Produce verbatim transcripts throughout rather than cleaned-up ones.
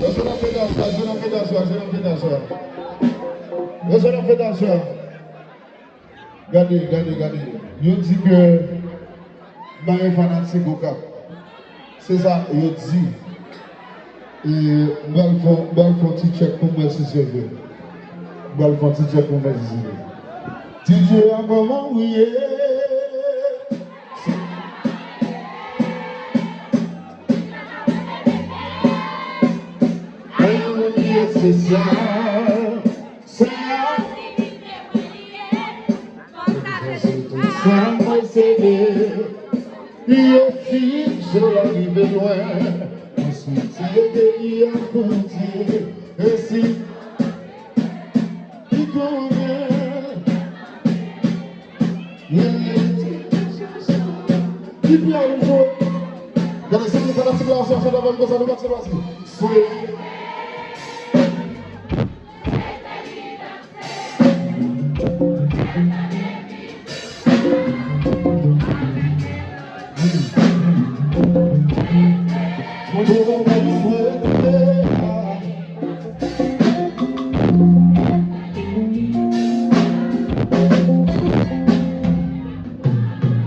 Yo se nan fedasyon, yo se nan fedasyon, yo se nan fedasyon. Yo se nan fedasyon. Gade, gade, gade. Yo di ke m pa gen fanatik Okap. Se sa yo di. E m pral fè, m pral fè yon ti tchèk pou m wè si se vre. M pral fè yon ti tchèk pou m wè si se vre. D J a, kòman w ye? Mwen yon moun ki espesyal. Sa mwen sede. Yo fin jwe la rive lwen. Mwen swete ke li ap kontinye. E si li konnen. Ki pye a nou jwe? Gade, se ki fanatik la, se fè avè m konsa, nou pati, pati. Swe.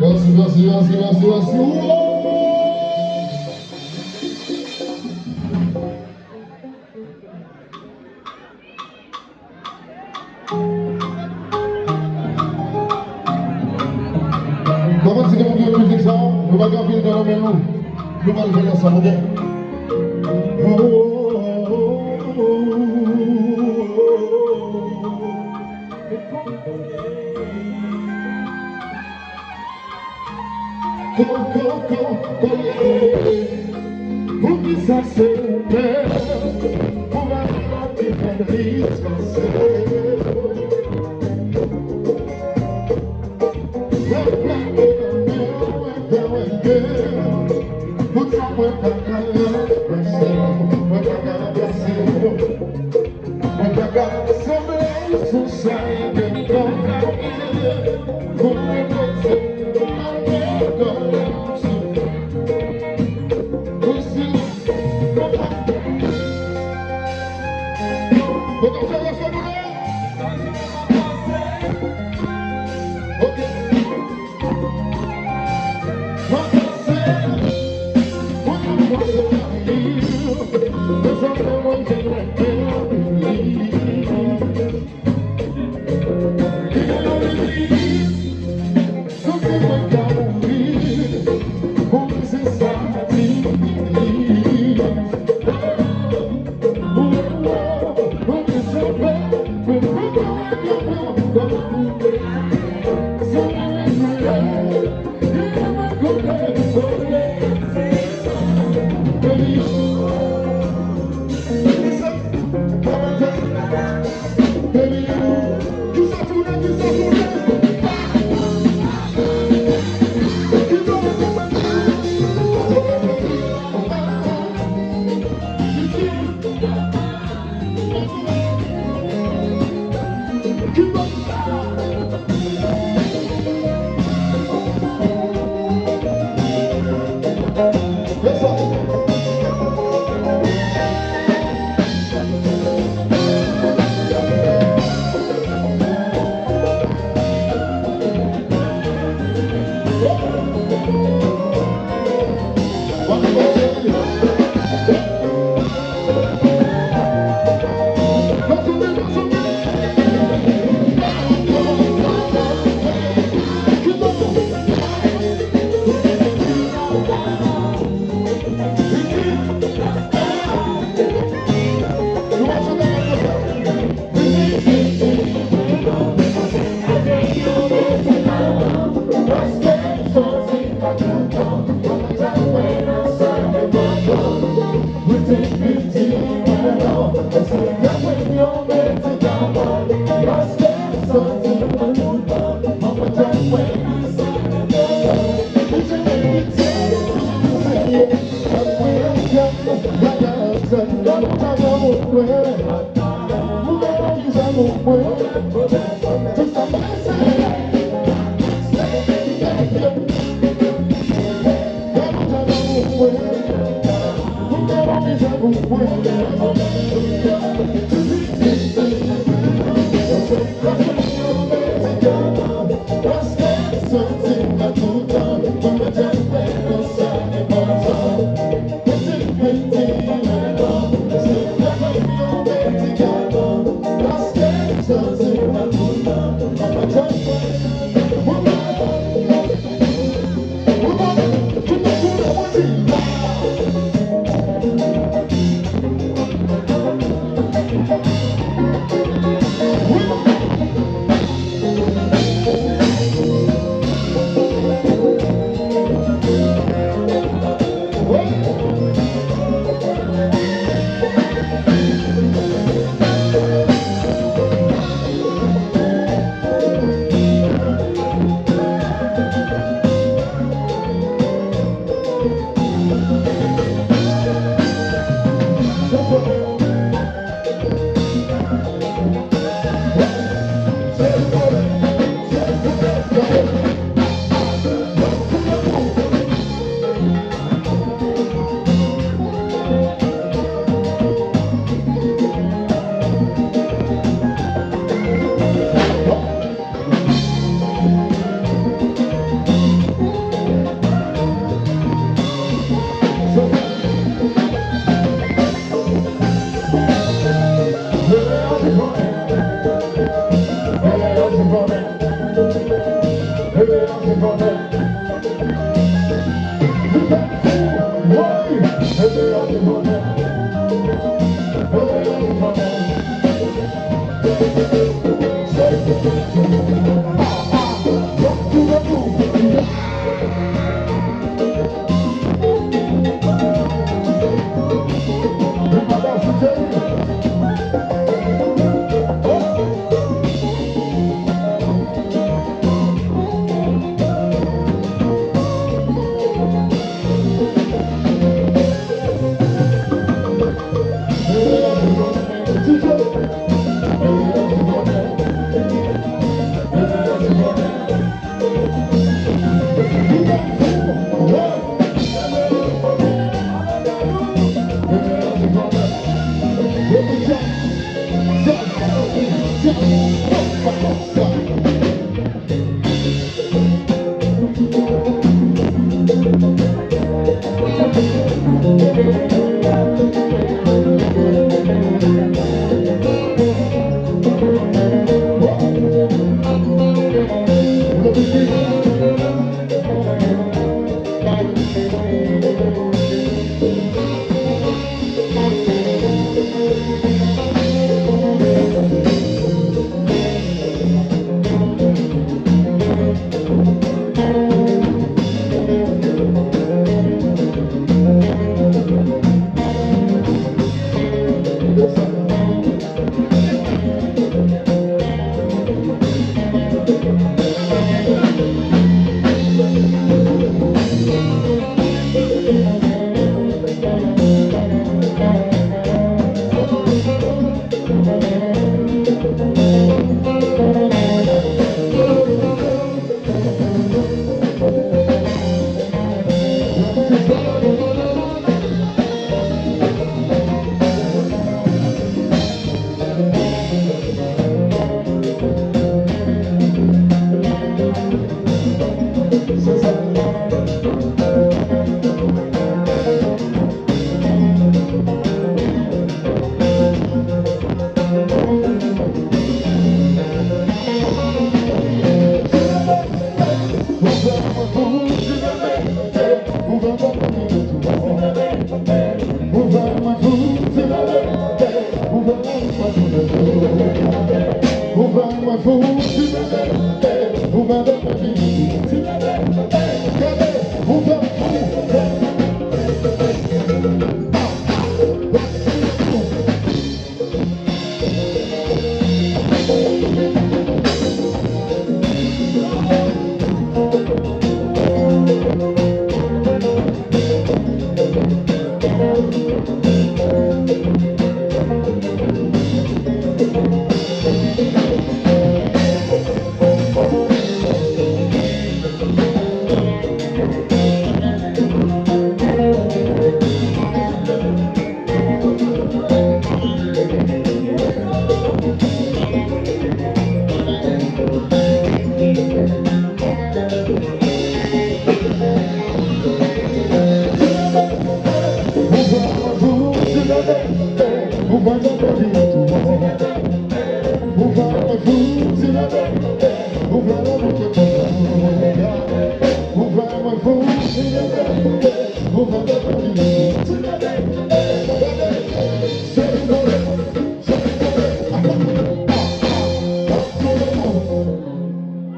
Mèsi, mèsi, mèsi, mèsi, mèsi. Woo! Kòman ti gen moun ki renmen mizik sa? Nou pa gen anpil tan nan men nou. Nou pral fè l ansanm, oke? Ko, ko, ko, ko, yeah. Poukisa se ou menm? Pou mwen, mwen te fè l distanse. Mwen plake nan men w, mwen fè w gen. Poukisa mwen pa ka ranplase w? Mwen pa ka ranplase w. Mwen pa ka sanble sou sa e gen tan. Mwen repoze, mwen repoze. Mwen si, mwen pa. Mwen ka fè lè fè nou lè. Ok.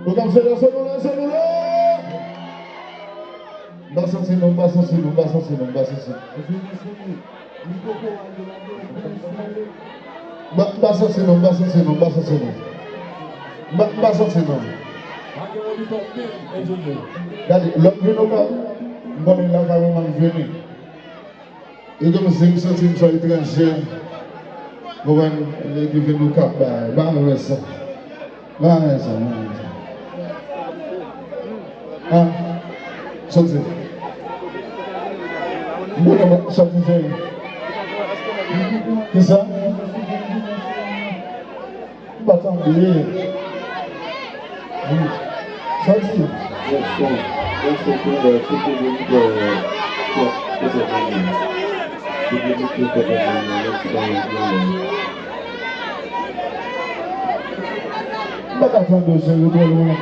Ou konn se lè, se nou lè, se nou lè. M pa santi nou, m pa santi nou, m pa santi nou, m pa santi nou. M pa, m pa santi nou, m pa santi nou, m pa santi nou. M pa, m pa santi nou. Gade, lè m vin Okap, m konnen lakay mwen m vini. E kòmsi m santi m se yon etranje. Konprann? E ki vin Okap, ba, ba mwen sa. Ba mwen sa, ba mwen sa. Ah, soti. Mwen, soti, se. Kisa? M pa tande. Wi. Soti. Mèsi. Mèsi pou lè, tout moun ki fè, fè, fè, fè, fè. M pa ka tande w, cheri, ou twò lwen.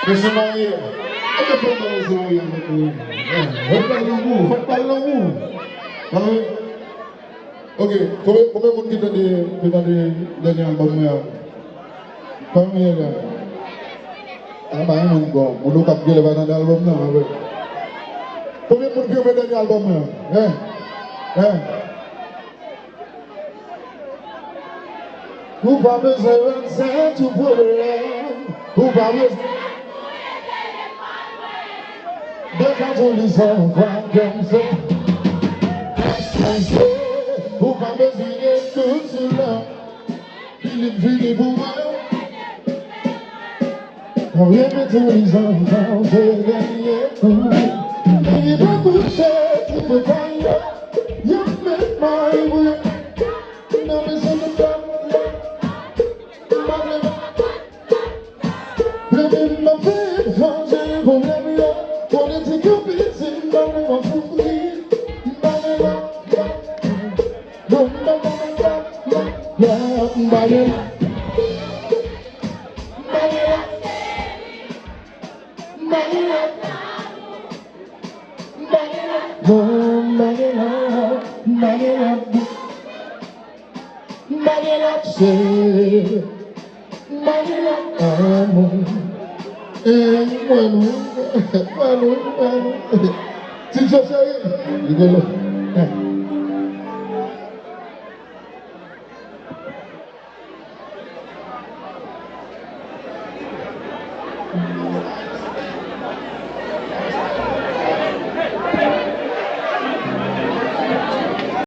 Mesye marye. Ede fè m marye, mesye marye avèk mwen. Fèt pa lanmou, fèt pa lanmou. Tande? Ok, konbyen, konbyen moun ki tande, ki tande dènye albòm mwen an? Konbyen la? A, pa gen moun ankò. Moun Okap genlè pa tande albòm nan, anben. Konbyen moun ki renmen dènye albòm mwen an? Hein? Hein? Ou pa bezwen rann sèt ou pwoblèm. Ou pa bezwen. Deja tou li san fwa kè m fè. Ou pa bezwen gen dout sou lè. Vini, vini pou mwen. Mwen repete li san chanje dènye kou. Li pa koute, li pa taye. Yo met may pou yo. Nan bezwen de pèp. M pa vle. Baby, m ap fè chanje pwoblèm yo. Politik yo piti, m pa vle w ap soufri. M pa vle w ap, non, m pa, m pa, m pa, m pa, m pa vle w ap, m pa vle w ap, m pa vle w ap, m pa vle w ap, non, m pa vle w ap, m pa vle w ap. M pa gen lòt cheri, m pa gen lòt amou. Eh, mwen nou, mwen nou, mwen nou. Ti Djo cheri, rigolo. Eh.